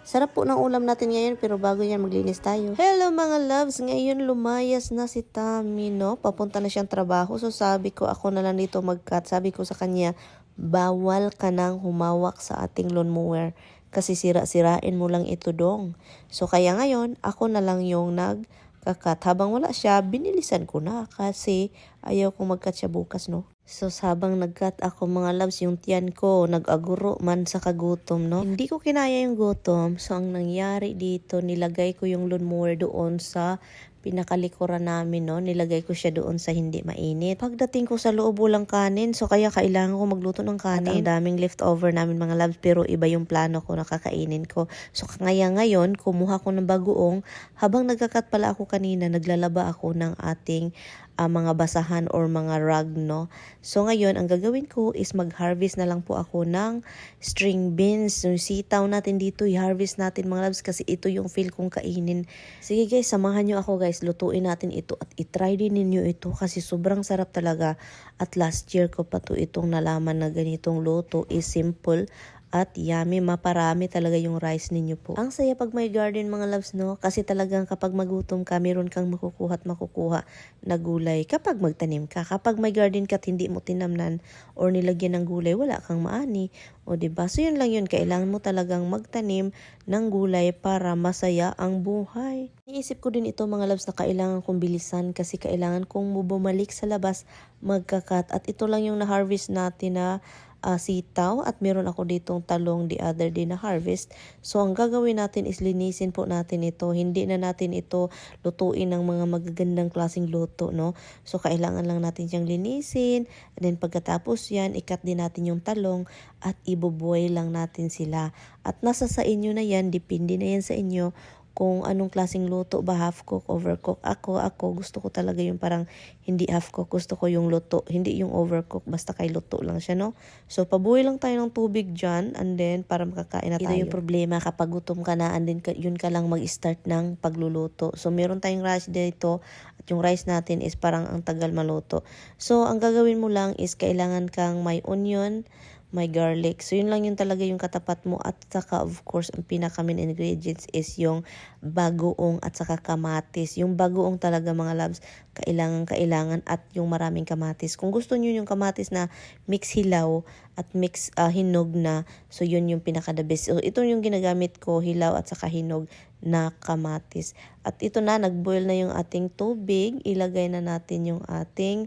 Sarap po ng ulam natin ngayon pero bago yan maglinis tayo. Hello mga loves! Ngayon lumayas na si Tami, no? Papunta na siyang trabaho. So sabi ko ako na lang dito mag-cut. Sabi ko sa kanya, bawal ka nang humawak sa ating lawnmower. Kasi sira-sirain mo lang ito dong. So kaya ngayon, ako na lang yung nagkakat. Habang wala siya, binilisan ko na kasi ayaw kong mag-cut siya bukas, no? So, habang nag-cut ako mga loves, yung tiyan ko, nag-aguro man sa kagutom, no? Hindi ko kinaya yung gutom. So, ang nangyari dito, nilagay ko yung lawnmower doon sa pinakalikuran namin, no? Nilagay ko siya doon sa hindi mainit. Pagdating ko sa loob, walang kanin. So, kaya kailangan ko magluto ng kanin. At ang daming leftover namin mga loves, pero iba yung plano ko na kakainin ko. So, kaya ngayon, kumuha ko ng bagoong. Habang nagka-cut pala ako kanina, naglalaba ako ng ating mga basahan or mga rug, no? So ngayon, ang gagawin ko is mag-harvest na lang po ako ng string beans. Yung sitaw natin dito, i-harvest natin mga loves kasi ito yung feel kong kainin. Sige guys, samahan nyo ako guys, lutuin natin ito at itry din ninyo ito kasi sobrang sarap talaga. At last year ko pa to itong nalaman na ganitong luto is simple at yummy, maparami talaga yung rice ninyo po. Ang saya pag may garden mga loves, no? Kasi talagang kapag magutom ka, meron kang makukuha at makukuha na gulay kapag magtanim ka. Kapag may garden ka at hindi mo tinamnan or nilagyan ng gulay, wala kang maani. O diba? So yun lang yun, kailangan mo talagang magtanim ng gulay para masaya ang buhay. Iisip ko din ito mga loves na kailangan kong bilisan kasi kailangan kong bumalik sa labas magkakat. At ito lang yung na-harvest natin na sitaw at meron ako ditong talong the other day na harvest. So ang gagawin natin is linisin po natin ito. Hindi na natin ito lutuin ng mga magagandang klaseng luto, no? So kailangan lang natin siyang linisin. And then pagkatapos yan, ikat din natin yung talong at iboboil lang natin sila. At nasa sa inyo na yan, depende na yan sa inyo kung anong klaseng luto ba, half cook, overcook. Ako gusto ko talaga yung parang hindi half cook, gusto ko yung luto, hindi yung overcook, basta kay luto lang siya, no? So pabuhay lang tayo ng tubig dyan and then para makakain na tayo. Ito yung problema kapag gutom ka na and then yun ka lang mag-start ng pagluluto. So meron tayong rice dito at yung rice natin is parang ang tagal maluto. So ang gagawin mo lang is kailangan kang may onion, may garlic. So, yun lang yun talaga yung katapat mo. At saka, of course, ang pinaka-main ingredients is yung bagoong at saka kamatis. Yung bagoong talaga mga loves, kailangan at yung maraming kamatis. Kung gusto niyo yung kamatis na mix hilaw at mix hinog na, so yun yung pinaka-the best. So, ito yung ginagamit ko, hilaw at saka hinog na kamatis. At ito na, nag-boil na yung ating tubig. Ilagay na natin yung ating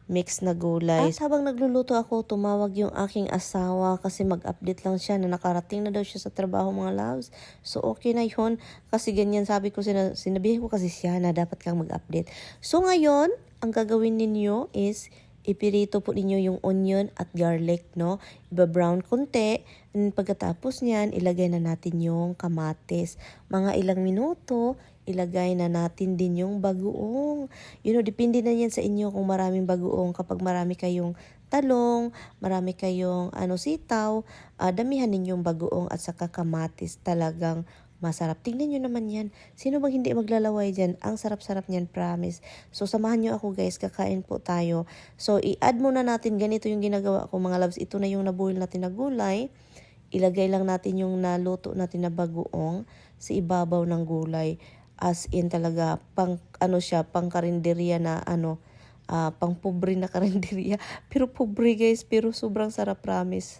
mix na gulay. At habang nagluluto ako, tumawag yung aking asawa kasi mag-update lang siya na nakarating na daw siya sa trabaho mga loves. So okay na yun kasi ganyan sabi ko, sinabihin ko kasi siya na dapat kang mag-update. So ngayon, ang gagawin ninyo is ipirito po ninyo yung onion at garlic, no? Iba-brown konti. And pagkatapos niyan, ilagay na natin yung kamatis. Mga ilang minuto, ilagay na natin din yung bagoong. Depende na yan sa inyo kung maraming bagoong. Kapag marami kayong talong, marami kayong sitaw, damihan ninyong bagoong at saka kamatis. Talagang masarap. Tingnan nyo naman yan. Sino bang hindi maglalaway dyan? Ang sarap-sarap niyan, promise. So, samahan nyo ako guys. Kakain po tayo. So, i-add muna natin. Ganito yung ginagawa ko mga loves. Ito na yung nabuhil natin na gulay. Ilagay lang natin yung naluto natin na bagoong sa ibabaw ng gulay. As in talaga, pang karinderya na pang pobre na karinderya. Pero pobre guys, pero sobrang sarap, promise.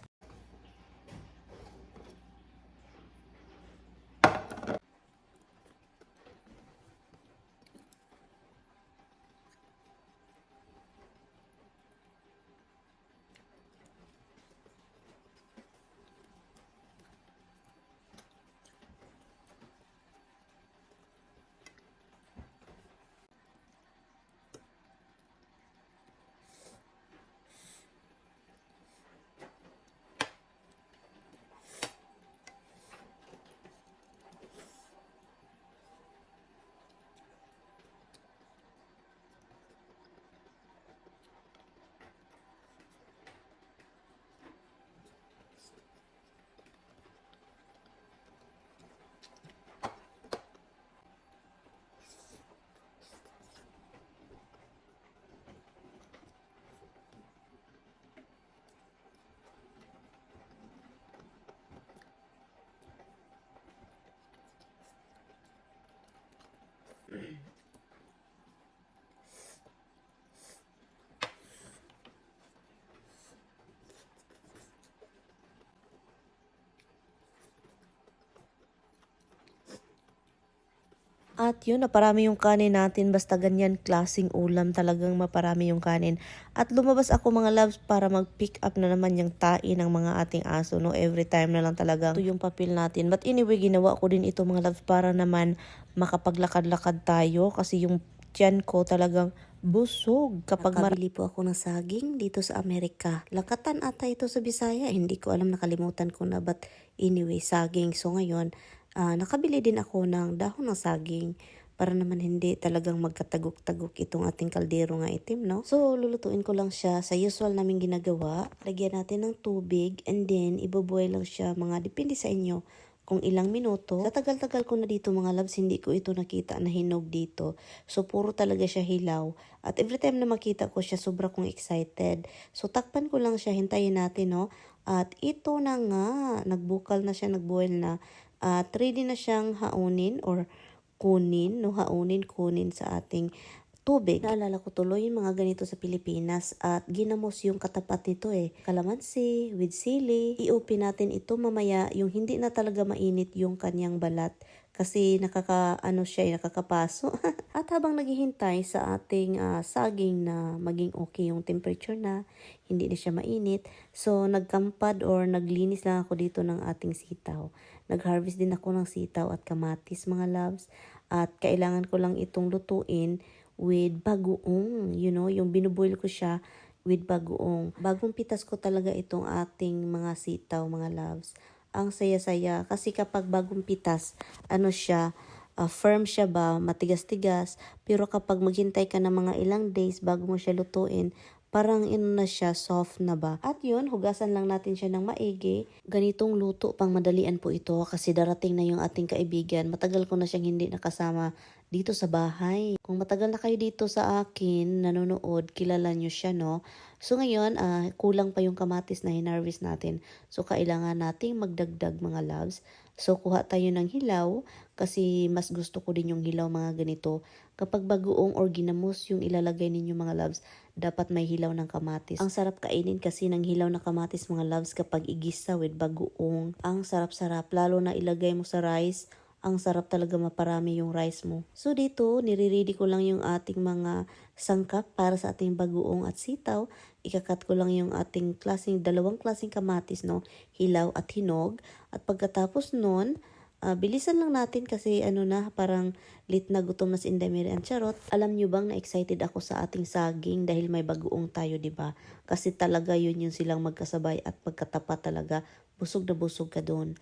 At yun, naparami yung kanin natin. Basta ganyan klaseng ulam, talagang maparami yung kanin. At lumabas ako mga loves para mag-pick up na naman yung tae ng mga ating aso. No? Every time na lang talagang ito yung papel natin. But anyway, ginawa ko din ito mga loves para naman makapaglakad-lakad tayo. Kasi yung tiyan ko talagang busog kapag nakabili po ako ng saging dito sa Amerika. Lakatan ata ito sa Bisaya. Hindi ko alam, nakalimutan ko na. But anyway, saging. So ngayon, nakabili din ako ng dahon ng saging para naman hindi talagang magkatagok-tagok itong ating kaldero nga itim, no? So, lulutuin ko lang siya sa usual naming ginagawa. Lagyan natin ng tubig and then iboboil lang siya mga depende sa inyo kung ilang minuto. Sa tagal-tagal ko na dito mga loves, hindi ko ito nakita na hinog dito. So, puro talaga siya hilaw. At every time na makita ko siya, sobra kong excited. So, takpan ko lang siya, hintayin natin, no? At ito na nga, nagbukal na siya, nagboil na. At ready na siyang haunin or kunin, no? Haunin, kunin sa ating tubig. Naalala ko tuloy yung mga ganito sa Pilipinas at ginamos yung katapat nito eh. Kalamansi with sili. I-open natin ito mamaya yung hindi na talaga mainit yung kanyang balat kasi nakakapaso. At habang naghihintay sa ating saging na maging okay yung temperature na, hindi na siya mainit. So nagkampad or naglinis lang ako dito ng ating sitaw. Nag-harvest din ako ng sitaw at kamatis mga loves. At kailangan ko lang itong lutuin with bagoong, yung binuboil ko siya with bagoong. Bagong pitas ko talaga itong ating mga sitaw, mga loves. Ang saya-saya kasi kapag bagong pitas, firm siya ba, matigas-tigas. Pero kapag maghintay ka ng mga ilang days bago mo siya lutuin, parang na siya, soft na ba. At yun, hugasan lang natin siya ng maigi. Ganitong luto, pang madalian po ito kasi darating na yung ating kaibigan. Matagal ko na siyang hindi nakasama dito sa bahay. Kung matagal na kayo dito sa akin, nanonood, kilala nyo siya, no? So ngayon, kulang pa yung kamatis na hinarvest natin. So kailangan nating magdagdag mga loves. So kuha tayo ng hilaw kasi mas gusto ko din yung hilaw mga ganito. Kapag bagoong or ginamos yung ilalagay ninyo mga loves, dapat may hilaw ng kamatis. Ang sarap kainin kasi ng hilaw na kamatis mga loves kapag igisa with bagoong. Ang sarap-sarap, lalo na ilagay mo sa rice. Ang sarap talaga, maparami yung rice mo. So dito, nire-ready ko lang yung ating mga sangkap para sa ating bagoong at sitaw. Ikakat ko lang yung ating dalawang klaseng kamatis, no? Hilaw at hinog. At pagkatapos nun, bilisan lang natin kasi parang late na gutom na si Indamiri and Charot. Alam nyo bang na-excited ako sa ating saging dahil may bagoong tayo, di ba? Kasi talaga yun yung silang magkasabay at pagkatapat talaga. Busog na busog ka doon.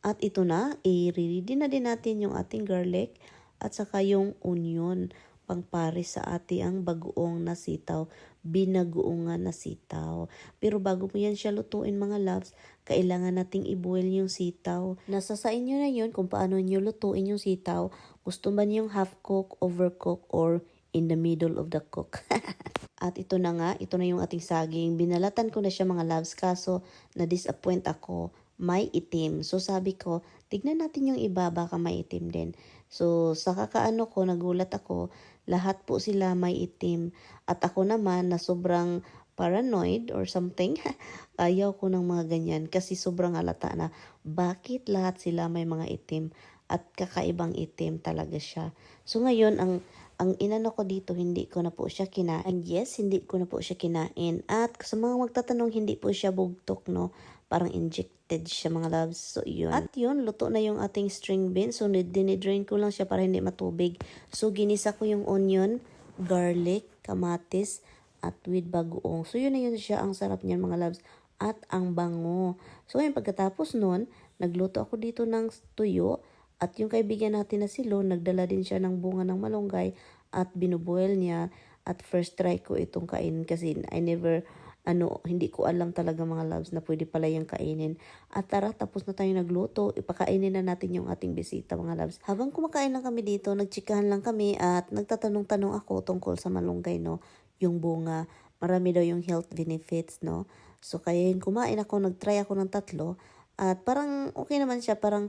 At ito na, i-ready na din natin yung ating garlic at saka yung onion pangpares sa ating bagoong na sitaw, binagoongan na sitaw. Pero bago mo yan siya lutuin mga loves, kailangan nating i-boil yung sitaw. Nasa sa inyo na yun kung paano nyo lutuin yung sitaw. Gusto ba niyo yung half cook, overcook, or in the middle of the cook? At ito na nga, ito na yung ating saging. Binalatan ko na siya mga loves kaso na-disappoint ako. May itim. So sabi ko, tignan natin yung iba, baka may itim din. So sa kakaano ko, nagulat ako, lahat po sila may itim. At ako naman na sobrang paranoid or something, ayaw ko ng mga ganyan kasi sobrang halata na bakit lahat sila may mga itim at kakaibang itim talaga siya. So ngayon, ang inano ko dito, hindi ko na po siya kinain. And yes, hindi ko na po siya kinain. At sa mga magtatanong, hindi po siya bugtok, no? Parang injected siya mga loves. So yun. At yun, luto na yung ating string beans. So dinidrain ko lang siya para hindi matubig. So ginisa ko yung onion, garlic, kamatis, at with bagoong. So yun na yun siya. Ang sarap niyan mga loves. At ang bango. So yun, pagkatapos nun, nagluto ako dito ng tuyo. At yung kaibigan natin na si Lon, nagdala din siya ng bunga ng malunggay at binuboil niya. At first try ko itong kainin kasi hindi ko alam talaga mga loves na pwede pala yung kainin. At tara, tapos na tayo nagluto. Ipakainin na natin yung ating bisita mga loves. Habang kumakain lang kami dito, nagtsikahan lang kami at nagtatanong-tanong ako tungkol sa malunggay, no? Yung bunga. Marami daw yung health benefits, no? So kaya yun, kumain ako, nagtry ako ng 3. At parang okay naman siya, pero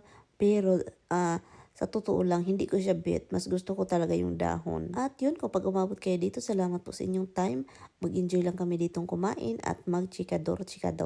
Sa totoo lang, hindi ko siya bet. Mas gusto ko talaga yung dahon. At yun, kapag umabot kayo dito, salamat po sa inyong time. Mag-enjoy lang kami ditong kumain at mag-chikador-chikador.